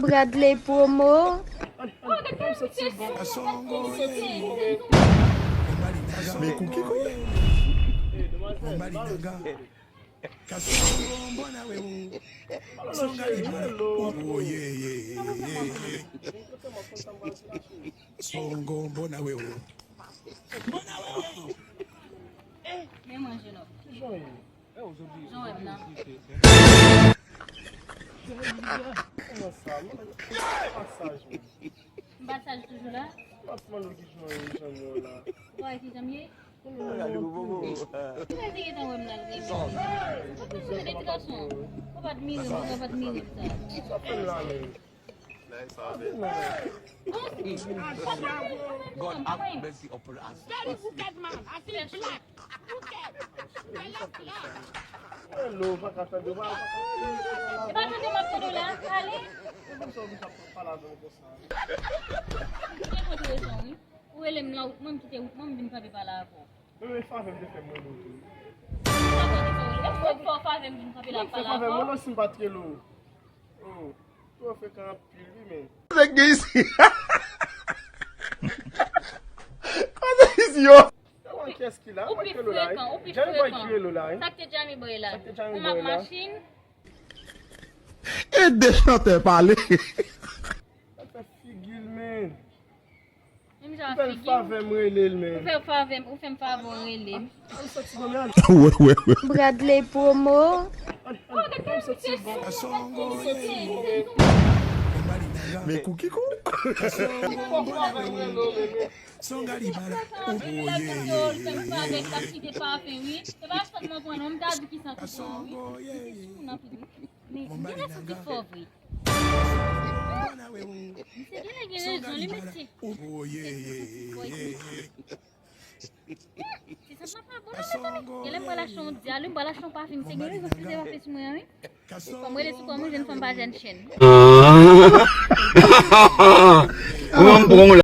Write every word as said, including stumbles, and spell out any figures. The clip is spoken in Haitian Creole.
Bradley Promo. Men Cookie, men mwen jenòm. Jan w wè m nan. Kòman sa? M pa saj, wi. M pa saj toujou la? M ap mande w ki jan w ye, jan w ye la. Ou pa wè ki jan m ye? Ou pa te gentan wè m nan, l renmen. Ou pa t bezwen de ti gason. Ou pa t mire m, ou pa t mire m sa. Sa fè m la menm. God have mercy upon us. Very wicked man. I feel black. Hello, pa ka tande, pa ka tande. E pa tande m ap tande w la, ale. E konsa w vin ap pale avè m konsa. Ou gen kont rezon, wi. Ou rele m la, ou, mwen m kite wout mwen, m vin kanpe pale avè w. Men, men favè m te fè mwen rele w tou. Sa fè ki fè w rele? E fè w favè m vin kanpe la ap pale avè w. Mwen fè favè mwen non, si m pa t rele w. Oh, ou frekan anpil, wi, men. Nèg gen isi. Kote isi yo? Ou pi frekan, ou pi frekan. Sa k te Jamie Boy la? Ou m ap machin. Ede chantè pale. Sa fè figi l, men. Menm jan figi w. Ou fè l favè m rele l, men. Ou fè favè m, ou fè m favè w rele m. Bradley Promo. Men Cookie kou. Son gari bala. Ou vin la tanto, l fè m favè, l t ap kite pafen, wi. Se pa sèlman pran non, m ta di ki sa ki pran, wi. Li te sou moun anpil, wi. Men, gen lè sa ti fò vre. Misye genlè gen rezon, li mesye. Se sa m ap bon non, mezanmi. Genlè m pral achte yon dyal, wi, m pral achte yon pafen, misye gen rezon, si se pafen sou mwen an, wi. Fò m rele sou kò m, wi, jèn fanm pa jèn chen. Ou menm pran w la.